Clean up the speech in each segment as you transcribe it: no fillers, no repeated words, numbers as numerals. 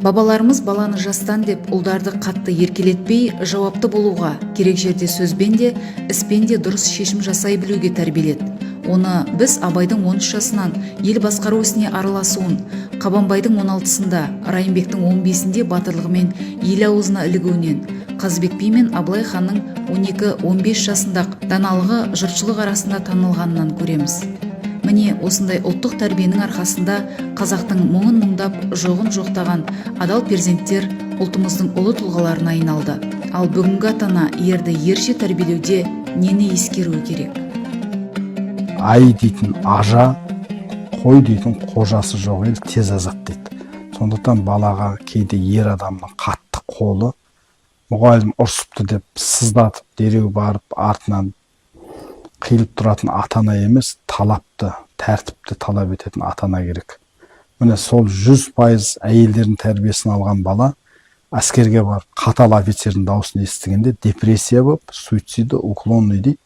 Бабаларымыз баланы жастан деп ұлдарды қатты еркелетпей, жауапты болуға, керек жерде сөзбен де, іспен де дұрыс шешім жасай білуге тәрбиеледі. Оны біз Абайдың 13 жасынан ел басқару ісіне араласуын, Қабанбайдың 16-сында, Райымбектің 15-інде батырлығымен ел аузына ілігуінен, Қазыбек би мен Абылай ханның 12-15 жасында даналығы жұртшылық арасында танылғанынан көреміз. Міне, осындай ұлттық тәрбиенің арқасында қазақтың мұңын мұңдап, жоғын жоқтаған адал перзенттер ұлтымыздың ұлы тұлғаларына айналды. Ал бүгінгі ата ана ерді ерше тәрбиелеуде нені ескеруі керек? Ай дейтін ажа, қой дейтін қожасы жоқ ел тез азады дейді. Сондықтан балаға кейде ер адамның қатты қолы, мұғалім ұрсыпты деп сыздатып, дереу барып артынан қиылып тұратын ата ана емес, талапты, тәртіпті талап ететін ата ана керек. Міне, сол 100% әйелдердің тәрбиесін алған бала әскерге барып, қатал офицердің дауысын естігенде депрессия болып, суицидоуклонный дейді,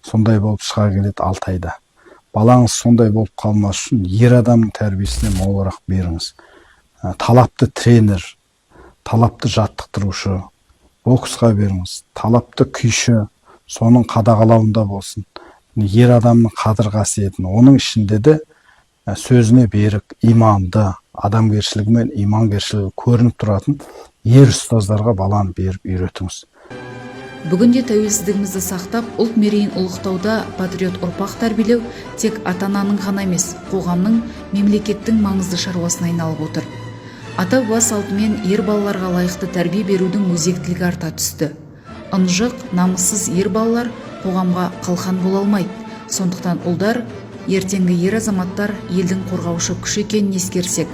сондай болып шыға келеді 6 айда. Балаңыз сондай болып қалмас үшін ер адамның тәрбиесіне молырақ беріңіз. Талапты тренер, талапты жаттықтырушы, боксқа беріңіз, талапты күйші, соның қадағалауында болсын. Ер адамның қадір қасиетін, оның ішінде де сөзіне берік, иманды, адамгершілігі мен имангершілігі көрініп тұратын ер ұстаздарға баланы беріп үйретіңіз. Бүгінде тәуелсіздігімізді сақтап, ұлт мерейін ұлықтауда патриот ұрпақ тәрбиелеу тек ата ананың ғана емес, қоғамның, мемлекеттің маңызды шаруасына айналып отыр. Ата баба салтымен ер балаларға лайықты тәрбие берудің өзектілігі арта түсті. Ынжық, намыссыз ер балалар қоғамға қалқан бола алмайды. Сондықтан ұлдар ертеңгі ер азаматтар, елдің қорғаушы күші екенін ескерсек,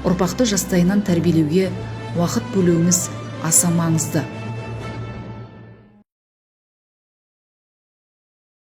ұрпақты жастайынан тәрбиелеуге уақыт бөлуіміз аса маңызды.